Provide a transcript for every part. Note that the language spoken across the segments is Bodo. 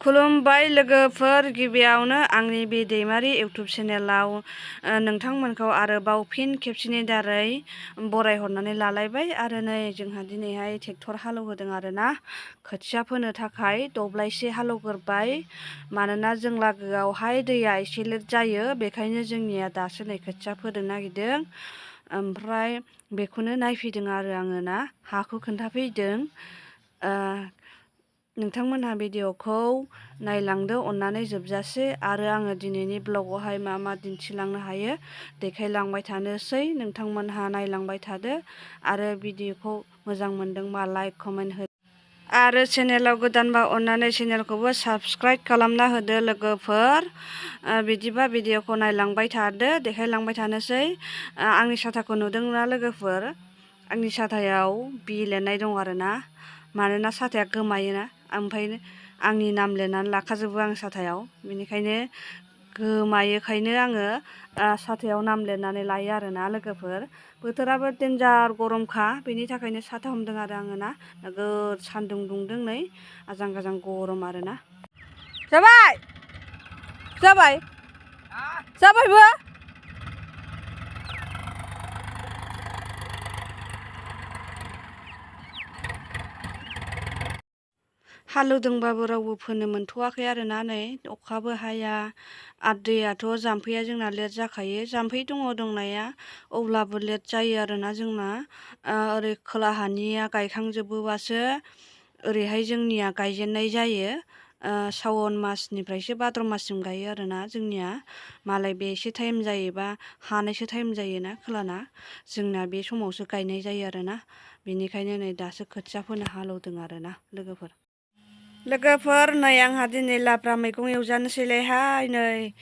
खुलुमबाय लोगोफोर, गिबियावनो आंनि बे दैमारि इउटुब चेनेलाव नोंथांमोनखौ आरोबाव फिन खेबसेनि दारै बरायहरनानै लालायबाय। आरो नै जोंहा दिनैहाय ट्रेक्टर हालेवहोदों आरोना, खोथिया फोनो थाखाय दब्लायसे हालेवग्रोबाय। मानोना जों लागोआवहाय दैया एसे लेट जायो, बेखायनो जोंनिया दासो नै खोथिया फोनो नागिरदों। ओमफ्राय बेखौनो नायफैदों आरो आङो ना, हाखौ खोन्थाफैदों। नोंथांमोनहा भिडिअखौ नायलांदो अननानै जोबजासे, आरो आङो दिनैनि ब्लगावहाय मा मा दिन्थिलांनो हायो देखायलांबाय थानोसै। नोंथांमोनहा नायलांबाय थादो, आरो भिडिअखौ मोजां मोनदोंबा लाइक कमेन्ट हो, आरो चेनेलाव गोदानबा अननानै चेनेलखौबो साबस्क्राइब खालामना होदो लोगोफोर। बिदिबा भिडिअखौ नायलांबाय थादो, देखायलांबाय थानोसै। आंनि साथाखौ नुदोंना लोगोफोर? आंनि साथायाव बि लिरनाय दं आरोना, मानोना साथाया गोमायोना, ओमफ्राय आंनि नाम लिरनानै लाखाजोबो आं साथायाव। बेनिखायनो गोमायोखायनो आङो साथायाव नाम लिरनानै लायो आरोना लोगोफोर। बोथोराबो देन्जार गरमखा, बेनि थाखायनो साथा हमदों आरो आङो ना। नोगोद सान्दुं दुंदों, नै आजां गाजां गरम आरोना। जाबाय जाबाय जाबायबो। हालेवदोंबाबो रावबो फोनो मोनथ'वाखै आरोना, नै अखाबो हाया। आरो दैयाथ' जाम्फैया जोंना लेट जाखायो। जाम्फै दङ दंनाया, अब्लाबो लेट जायो आरोना जोंना। ओरै खोलाहानिया गायखांजोबोबासो ओरैहाय जोंनिया गायजेननाय जायो। सावन मासनिफ्रायसो भाद्र माससिम गायो आरोना जोंनिया। मालाय बे एसे टाइम जायोबा हानायसो टाइम जायोना खोलाना, जोंना बे समावसो गायनाय जायो आरोना। बेनिखायनो नै दासो खोथिया फोनो हालेवदों आरोना लोगोफोर। नै आंहा दिनै लाब्रा मैगं एवजानोसैलायहाय। नै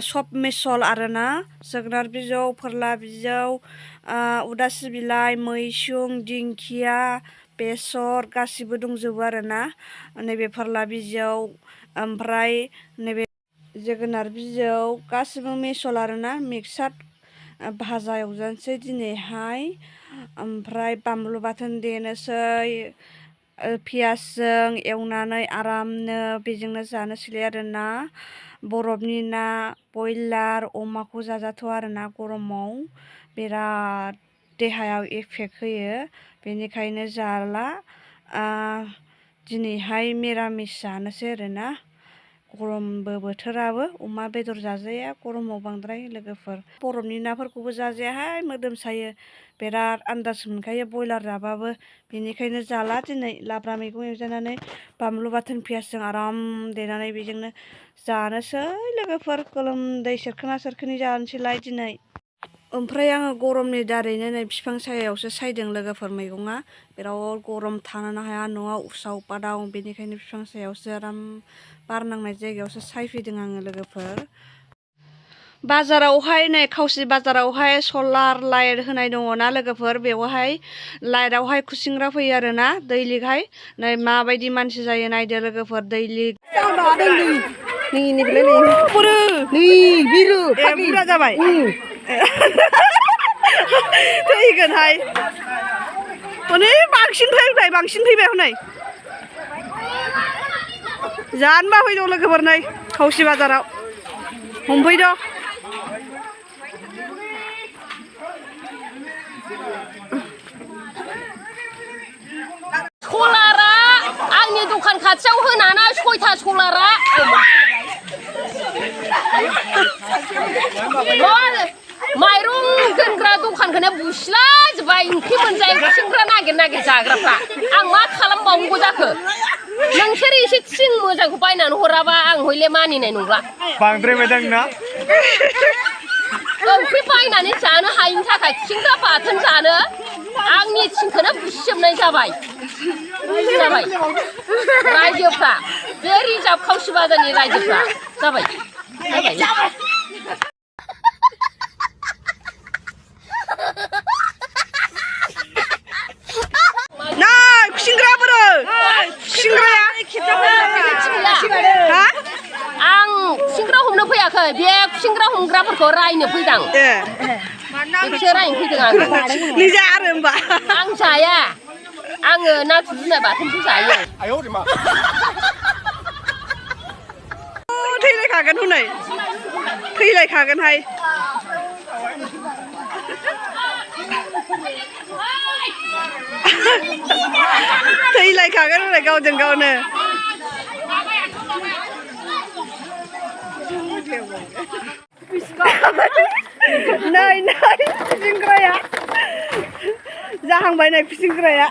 सब मिसल आरोना, जोगोनार बिजौ, फोरला बिजौ, उदासि बिलाइ, मैसुं, दिंखिया, बेसर गासिबो दंजोबो आरोना। नैबे फोरला बिजौ, ओमफ्राय नैबे जोगोनार बिजौ, गासिबो मिसल आरोना, मिक्सार भाजा एवजानोसै दिनैहाय। ओमफ्राय बानलु बाथोन देनोसै पियासजों एवनानै आरामनो, बेजोंनो जानोसैलाय आरोना। बरफनि ना, बयलार, अमाखौ जाजाथ'आ आरोना गरमाव, बिराद देहायाव इफेक्ट होयो, बेनिखायनो जाला। दिनैहाय मिरामिस जानोसै आरोना। गरमबो बोथोराबो, अमा बेदर जाजाया गरमाव बांद्राय लोगोफोर। बरफनि नाफोरखौबो जाजायाहाय, मोदोम सायो, बिराद आन्दाज मोनखायो बयलार जाबाबो। बेनिखायनो जाला दिनै। लाब्रा मैगं एवजानानै बानलु बाथोन पियासजों आराम देनानै बेजोंनो जानोसै लोगोफोर। गोलोमदै सेरखोना सेरखोनि जानोसैलाय दिनै। ओमफ्राय आङो गरमनि दारैनो नै बिफां सायायावसो सायदों लोगोफोर मैगङा। बिराद गरम, थानोनो हाया न'आव उसाव बादाव, बेनिखायनो बिफां सायावसो आराम बार नांनाय जायगायावसो सायफैदों आङो लोगोफोर। बाजारावहाय नै काउचि बाजारावहाय सलार लाइट होनाय दङ ना लोगोफोर, बेवहाय लाइटआवहाय खुसेंग्रा फैयो आरोना दैलिकहाय। नै माबायदि मानसि जायो नायदो लोगोफोर, दैलिक। बुरजा जाबाय थैगोनहाय। हनै बांसिन फैबाय हनै। जानो बाफैदों लोगोफोर, नै काउचि बाजाराव हमफैदों। सलारा आंनि दखान खाथियाव होनानै 6था सलारा माइरं दोनग्रा दखानखौनो बुसिलाजोब्बाय। ओंख्रि मोनजायै खुसेंग्रा नागिर जाग्राफ्रा आं मा खालामबावनांगौ जाखो? नोंसोर एसे थिं मोजांखौ बायनानै हराबा आं हयले मानिनाय नंला। बांद्रायबायदां ना? ओंख्रि बायनानै जानो हायिनि थाखाय खुसेंग्रा बाथोन जानो आंनि थिंखौनो बुसिजोबनाय जाबाय। रायजोफ्रा, बे रिजार्भ काउचि बाजारनि रायजोफ्रा जाबाय। आं खुसेंग्रा हमनो फैयाखै, बे खुसेंग्रा हमग्राफोरखौ रायनो फैदों। बिसोर रायनो फैदों आं जाया, आङो नाथुर जुनाय बाथोनसो जायो। थैलायखागोन हनै थैलायखागोनहाय थैलायखागोन हनै गावजों गावनो नै खुसेंग्राया जाहांबाय नै खुसेंग्राया